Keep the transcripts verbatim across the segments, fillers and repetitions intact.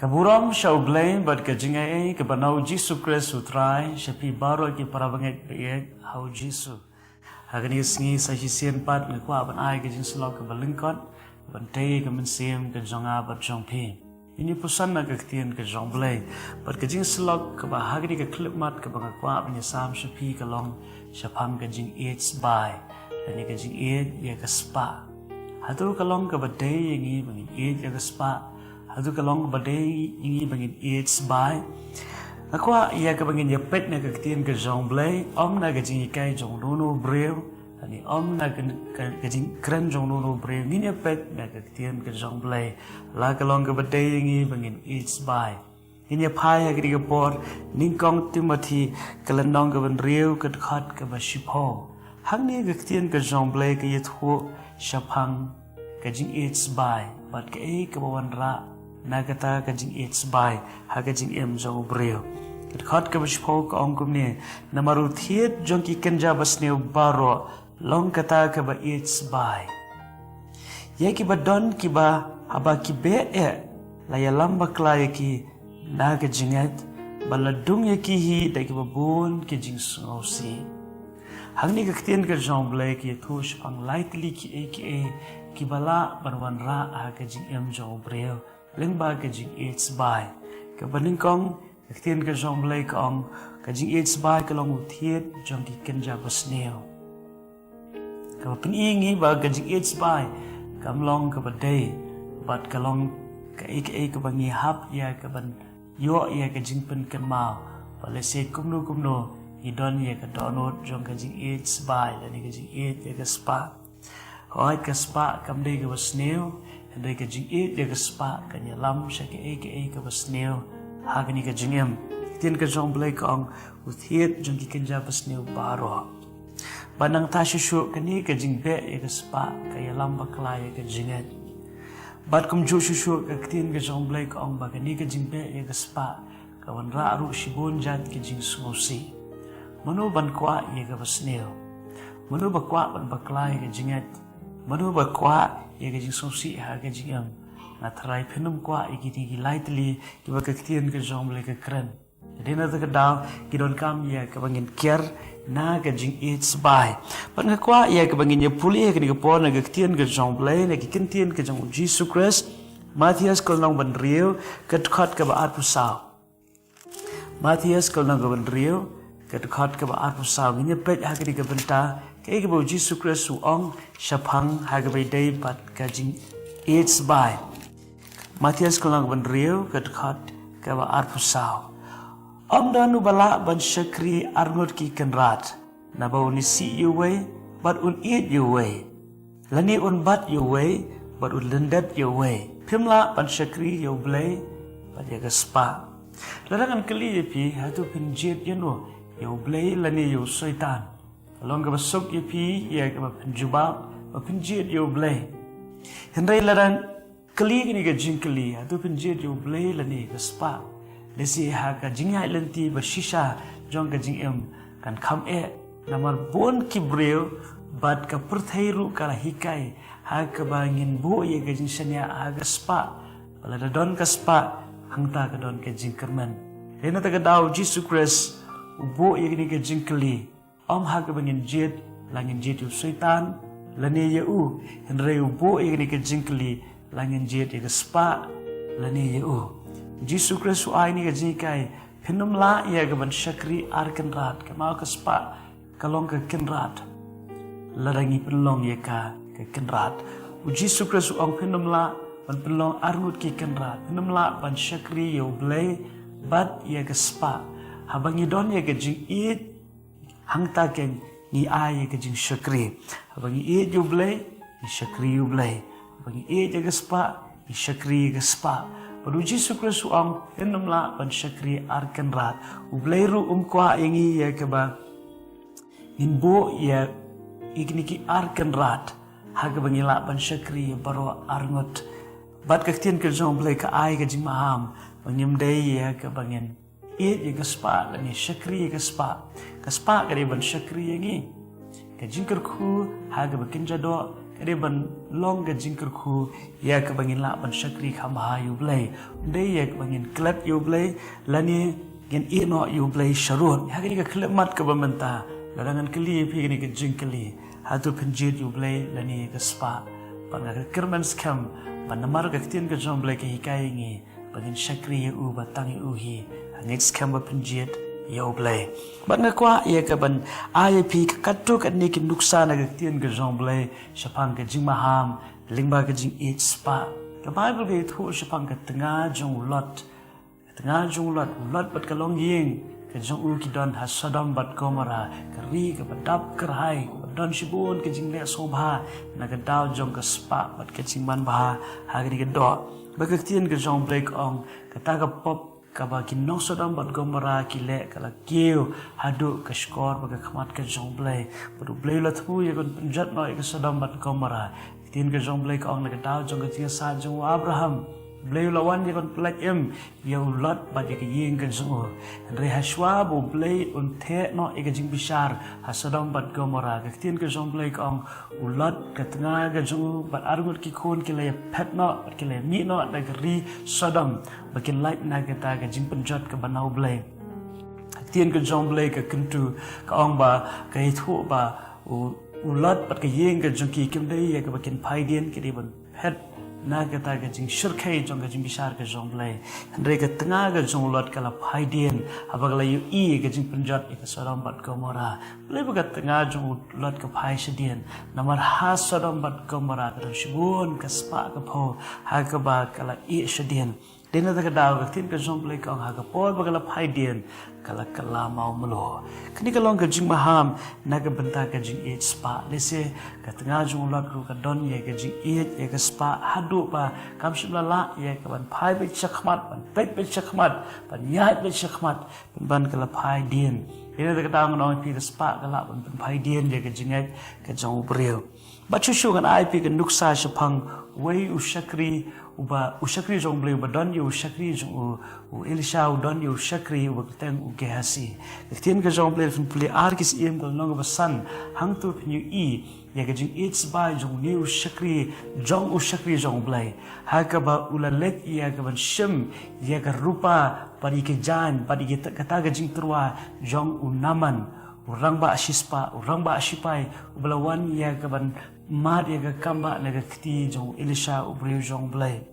Ka burom sha U Blei bad ka jingaiei kaba na U Jisu Khrist U Trai, sha phi baroh ki para bangeit ba ïeit ha U Jisu. Ha kane ka sngi sa shisien pat nga kwah ban ai ka jingsyllok kaba lyngkot, ban tei ka mynsiem ka jong nga bad jong phi. Ngin ïa puson na ka ktien ka jong U Blei, bad ka jingsyllok kaba ha kane ka khyllipmat kaba nga kwah ban ïa sam sha phi ka long shaphang ka jingïeit sbai, lane ka jingïeit ïa ka spah. Hato ka long kaba dei ïa ngi ba ngin ïeit ïa ka spah? Hato ka long kaba dei ïa ngi ba ngin ïeit sbai? Nga kwah ïa kaba ngin ïa peit na ka ktien ka jong U Blei, ym na ka jinghikai jong uno uno u briew, lane ym na ka, ka, ka jingkren jong uno uno u briew, ngin ïa peit na ka ktien ka jong U Blei. La ka long kaba dei ïa ngi ba ngin ïeit sbai. Ngin ïa phai ha kane ka por, nyngkong Timothi, ka lynnong kaba hynriew, ka dkhot kaba shiphew. Hangne ka ktien ka jong U Blei ka ïathuh shaphang ka jingïeit sbai, bad kaei kaba wanrah na kata ka jingïeit sbai ha ka jingim jong u briew. Ka dkhot kaba shiphew ka ong kumne: Namar u thied jong ki kynja basniew baroh long kata kaba ïeit sbai. Ïa kiba don kiba, haba ki beh eh, la ïalam bakla ïa ki na ka jingngeit, bad la dung ïa ki hi da kiba bun ki jingsngewsih. Hangne ka ktien ka jong U Blei ka ïathuh shaphang lai tylli kiei kiei kiba lah ban wanrah ha ka jingim jong u briew lyngba ka jingïeit sbai. Kaba nyngkong, ka ktien ka jong U Blei ka ong, ka jingïeit sbai ka long u thied jong ki kynja basniew. Kaba pyni ïa ngi ba ka jingïeit sbai kam long kaba dei, bad ka long kaei kaei kaba ngi hap ïa kaban ïoh ïa ka jingpynkynmaw ba lehse kumno kumno ngi don ïa ka dohnud jong ka jingïeit sbai lane ka jingïeit ïa ka spah. Hooid, ka spah kam dei kaba sniew, hynrei ka jingïeit ïa ka spah kan ïalam sha kaei kaei kaba sniew ha kane ka jingim. Ka ktien ka jong U Blei ka ong, u thied jong ki kynja basniew baroh. Bad nangta shuh shuh, kane ka jingbeh ïa ka spah ka ïalam bakla ïa ka jingngeit. Bad kumjuh shuh shuh, ka ktien ka jong U Blei ka ong ba kane ka jingbeh ïa ka spah ka wanrah ruh shibun jait ki jingsngewsih. Mano ban kwah ïa kaba sniew? Mano ba kwah ban bakla ïa ka jingngeit? Mano ba kwah ïa ka jingsngewsih ha ka jingim? Nga tharai phin ym kwah ïa kine ki lai tylli kiba ka ktien ka jong U Blei ka kren. Dei na kata ka daw ki donkam ïa kaba ngin kiar na ka jingïeit sbai. Bad nga kwah ïa kaba ngin ïa pule ha kane ka por na ka ktien ka jong U Blei, na ki ktien ka jong U Jisu Khrist. Mathaios ka lynnong ba hynriew, ka dkhot kaba arphew saw. Mathaios ka lynnong kaba hynriew, ka dkhot kaba arphew saw. Ngin ïa peit ha kane ka bynta kaei kaba U Jisu Khrist u ong shaphang ha kaba ïadei bad ka jingïeit sbai. Mathaios ka lynnong kaba hynriew, ka dkhot kaba arphew saw. Ym don uba lah ban shakri arngut ki kynrad, naba un isih ïa uwei bad un ïeit ïa uwei, lane un bat ïa uwei bad un lyndet ïa uwei. Phim lah ban shakri ïa U Blei bad ïa ka spah. Lada ngan kylli ïa phi, hato phin jied ïano, ïa U Blei lane ïa u Soitan? Ka long kaba suk ïa phi ïa kaba phin jubab ba phin jied ïa U Blei. Hynrei lada kylli kane ka jingkylli, hato phin jied ïa U Blei lane ïa ka spah? Lehse ha ka jingïaid lynti ba shisha jong ka jingim kan kham eh, namar bun ki briew bad ka pyrthei ruh ka la hikai ha kaba ngin buh ïa ka jingshaniah ha ka spah. Ba lada don ka spah, hangta ka don ka jingkyrmen. Dei na kata ka daw U Jisu Khrist u buh ïa kane ka jingkylli. Ym ha kaba ngin jied, la ngin jied ïa u Soitan lane ïa u, hynrei u buh ïa kane ka jingkylli, la ngin jied ïa ka spah lane ïa u. U Jisu Khrist u ai kane ka jinghikai, phin ym lah ïa kaban shakri ar kynrad, kamau ka spah ka long ka kynrad. Lada ngi pynlong ïa ka, ka kynrad. U Jisu Khrist u ong phin ym lah ban pynlong arngut ki kynrad, phin ym lah ban shakri ïa U Blei bad ïa ka spah. Haba ngi don ïa ka jingïeit, hangta keiñ ngi ai ïa ka jingshakri. Haba ngi ïeit ïa U Blei, ngi shakri ïa U Blei. Haba ngi ïeit ïa ka spah, ngi shakri ïa ka spah. Bad U Jisu Khrist u ong phin ym lah ban shakri ar kynrad. U Blei ruh um kwah ïa ngi ïa kaba ngin buh ïa kine ki ar kynrad ha kaba ngi lah ban shakri ïa baroh arngut. Bad ka ktien ka jong U Blei ka ai ka jingmaham ba ngim dei ïa kaba ngin ïeit ïa ka spah lane shakri ïa ka spah. Ka spah ka dei ban shakri ïa ngi. Ka jingkyrkhu ha kaba kynja doh Ka dei ban long ka jingkyrkhu ïa kaba ngin lah ban shakri kham bha ïa U Blei. Ym dei ïa kaba ngin klet ïa U Blei lane ngin ïehnoh ïa U Blei sharud. Ha kane ka khyllipmat kaba mynta, lada ngan kylli ïa phi kane ka jingkylli, hato phin jied ïa U Blei lane ïa ka spah? Bad nga kyrmen skhem ba namar ka ktien ka jong U Blei ka hikai ïa ngi ba ngin shakri ïa U, ba tang ïa U hi. Nga ngeit skhem ba phin jied ïa U Blei. Bad nga kwah ïa ka ban ai ïa phi katto katne ki nuksa na ka ktien ka jong U Blei shaphang ka jingmaham lyngba ka jingïeit spah. Ka Baibl ka ïathuh shaphang ka tnga jong u Lot. Ka tnga jong u Lot, u Lot bad ka longïing ka jong u ki don ha Sodom bad Gomorrah, ka ri kaba dap kyrhai, kaba don shibun ka jingleh sngewbha na ka daw jong ka spah bad ka jingmanbha ha kane ka doh. Bad ka ktien ka jong U Blei ka ong, kata ka pop kaba ki nong Sodom bad Gomorrah ki leh ka la kiew haduh ka shkor bad ka khmat ka jong U Blei. Bad U Blei u la thmu ïa ka ban pynjot noh ïa ka Sodom bad Gomorrah. Ka ktien ka jong U Blei ka ong, na ka daw jong ka jingïasaid jong u Abraham, U Blei u la wan ïa ka ban pyllait im ïa u Lot bad ïa ka ïing ka jong u. Hynrei hashwa ba U Blei un theh noh ïa ka jingbishar ha Sodom bad Gomorrah, ka ktien ka jong U Blei ka ong, u Lot, ka tnga ka jong u bad arngut ki khun ki la ïaphet noh bad ki la ïamih noh na ka ri Sodom, ba kin lait na kata ka jingpynjot kaba na U Blei. Ka ktien ka jong U Blei ka kyntu, ka ong ba, ka ïathuh ba u, u Lot bad ka ïing ka jong ki kim dei ïa kaba kin phai dien, ki dei ban phet na kata ka jingshyrkhei jong ka jingbishar ka jong U Blei. Hynrei ka tnga ka jong u Lot ka la phai dien haba ka la ïohi ïa ka jingpynjot ïa ka Sodom bad Gomorrah. Balei ba ka tnga jong u Lot ka phai shadien? Namar ha Sodom bad Gomorrah ka don shibun ka spah ka phew ha kaba ka la ïeh shadien. Dei na kata ka daw ka ktien ka jong U Blei ka ong, ha ka por ba ka la phai dien ka la kylla mawmluh. Kane ka long ka jingmaham na ka bynta ka jingïeit spah. Lehse ka tnga jong u Lot ruh ka don ïa ka jingïeit ïa ka spah haduh ba kam shym la lah ïa ka ban phai beit shakhmat, ban peit beit shakhmat, ban ïaid beit shakhmat, pynban ka la phai dien. Dei na kata ka daw ngan ong ïa phi, ka spah ka lah ban pynphai dien ïa ka jingngeit ka jong u briew. Bad shuh shuh ngan ai ïa phi ka nuksa shaphang uwei u shakri, uba, u shakri jong U Blei uba don ïa u shakri jong u, u Elisha, u don ïa u shakri uba kyrteng u Gehazi. Ka ktien ka jong U Blei, Pynpuri ar, ki Syiem ka lynnong kaba san, hangto phin ïohi ïa ka jingïeit sbai jong une u shakri jong u shakri jong U Blei, ha kaba u la leit ïa ka ban shim ïa ka rupa bad ïa ka jaiñ bad ïa kata, kata ka jingtyrwa jong u Naaman, u rangbah shispah, u rangbah shipai, uba la wan ïa ka ban mad ïa ka kambah na ka kti jong u Elisha, u briew jong U Blei.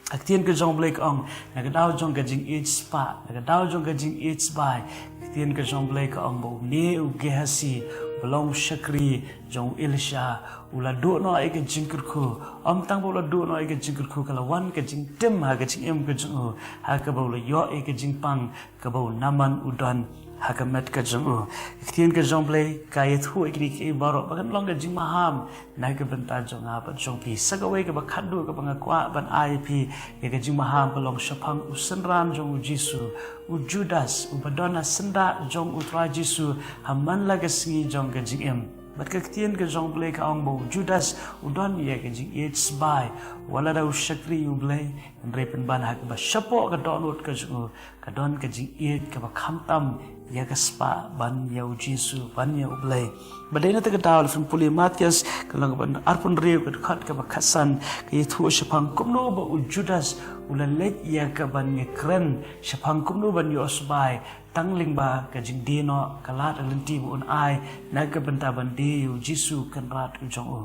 Ka ktien ka jong U Blei ka ong, na ka daw jong ka jingïeit spah, na ka daw jong ka jingïeit sbai, ka ktien ka jong U Blei ka ong ba une u Gehazi, uba long u shakri jong u Elisha, u la duh noh ïa ka jingkyrkhu. Ym tang ba u la duh noh ïa ka jingkyrkhu, ka la wan ka jingtim ha ka jingim ka jong u, ha kaba u la ïoh ïa ka jingpang kaba u Naaman u don ha ka met ka jong u. Ka ktien ka jong U Blei ka ïathuh ïa kine kiei baroh ba kan long ka jingmaham na ka bynta jong nga bad jong phi. Sa kawei kaba khatduh kaba nga kwah ban ai ïa phi ïa ka jingmaham ka long shaphang u synran jong u Jisu, u Judas, uba don ha syndah jong u Trai Jisu ha man la ka sngi jong ka jingim. Bad ka ktien ka jong U Blei ka ong ba u Judas u don ïa ka jingïeit sbai, wat lada u shakri U Blei, hynrei pynban ha kaba shapoh ka dohnud ka jong u ka don ka jingïeit kaba khamtam ïa ka spah ban ïa u Jisu, ban ïa U Blei. Bad dei na kata ka daw la phin pule Mathaios ka lynnong kaba arphew hynriew ka dkhot kaba khatsan, ka ïathuh shaphang kumno ba u Judas u la leit ïa ka ban ïakren shaphang kumno ban ïoh sbai tang lyngba ka jingdie noh ka lad ka lynti ba un ai na ka bynta ban die ïa u Jisu Kynrad u jong u.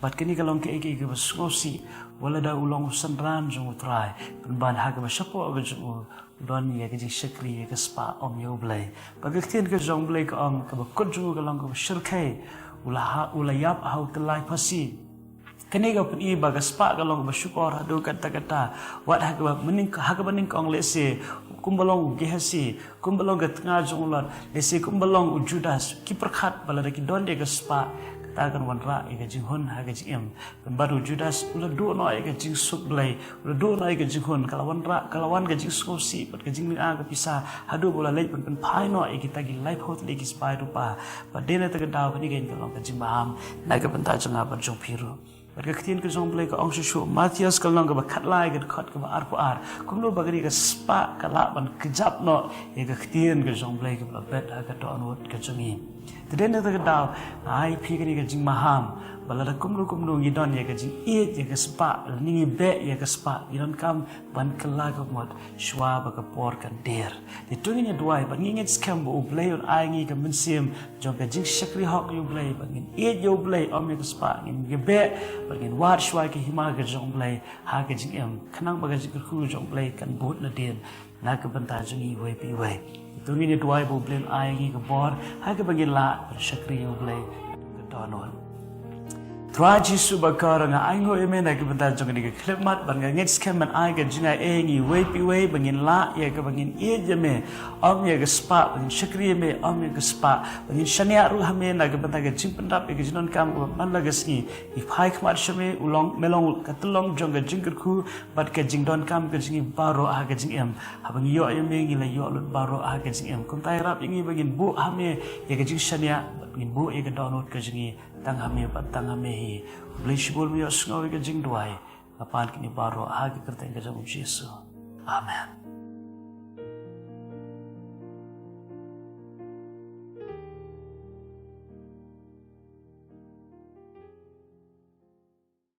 Bad kane ka long kaei kaei kaba sngewsih, wat lada u long u synran jong u Trai, pynban ha kaba shapoh ka jong u u don ïa ka jingshakri ïa ka spah ym ïa U Blei. Bad ka ktien ka jong U Blei ka ong, kaba kut jong u ka long kaba shyrkhei, u la ha, u la ïap ha u tyllai phasi. Kane ka pyni ba ka spah ka long kaba shukor haduh katta katta. Wat ha kaba mynnyng, ha kaba nyngkong lehse kumba long u Gehazi, kumba long ka tnga jong u Lot, lehse kumba long u Judas, ki pyrkhat ba lada ki don ïa ka spah, kata kan wanrah ïa ka jinghun ha ka jingim. Pynban u Judas u la duh noh ïa ka jingsuk Blei, u la duh noh ïa ka jinghun, ka la wanrah, ka la wan ka jingsngewsih bad ka jinglynga ka pisa, haduh ba u la leit ban pynphai noh ïa kita ki laiphew tylli ki sbai rupa. Bad dei na kata ka daw kane ka long ka jingmaham na ka bynta jong nga bad jong phi ruh. Bad ka ktien ka jong U Blei ka ong shuh shuh, Mathaios ka lynnong kaba khatlai ka dkhot kaba arphew ar, kumno ba kane ka spah ka lah ban kjap noh ïa ka ktien ka jong U Blei kaba la bet ha ka dohnud ka jong ngi. Te dei na kata ka daw nga ai ïa phi kane ka jingmaham Ba lada kumno kumno ngi don ïa ka jingïeit ïa ka spah, lada ngi beh ïa ka spah, ngi donkam ban kylla ka mut shuwa ba ka por kan der. Te to ngin ïa duwai bad ngin ngeit skhem ba U Blei un ai ngi ka mynsiem jong ka jingshakri hok ïa U Blei, ba ngin ïeit ïa U Blei ym ïa ka spah, ngin ïa beh bad ngin wad shuwa ka hima ka jong U Blei ha ka jingim, khnang ba ka jingkyrkhu jong U Blei kan bud nadien na ka bynta jong ngi iwei pa iwei. To ngin ïa duwai ba U Blei un ai ngi ka bor ha kaba ngin lah ban shakri ïa U Blei ka dohnud. Trai Jisu bakor, nga ainguh ïa me na ka bynta jong kane ka khyllipmat, bad nga ngeit skhem ban ai ka jingaiei ïa ngi iwei pa iwei ba ngin lah ïa kaba ngin ïeit ïa me ym ïa ka spah, ba ngin shakri ïa me ym ïa ka spah, ba ngin shaniah ruh ha me na ka bynta ka jingpyndap ïa ka jingdonkam kaba man la ka sngi. Ngi phai khmat sha me, u long, me long ka tyllong jong ka jingkyrkhu bad ka jingdonkam ka jong ngi baroh ha ka jingim. Haba ngi ïoh ïa me, ngi la ïoh lut baroh ha ka jingim. Kumta ïarap ïa ngi ba ngin buh ha me ïa ka jingshaniah bad ngin buh ïa ka dohnud ka jong ngi tang ha me bad tang ha me hi. Khublei shibun, me ïohsngew ïa ka jingduwai. Nga pan kine baroh ha ka kyrteng ka jong U Jisu. Amen.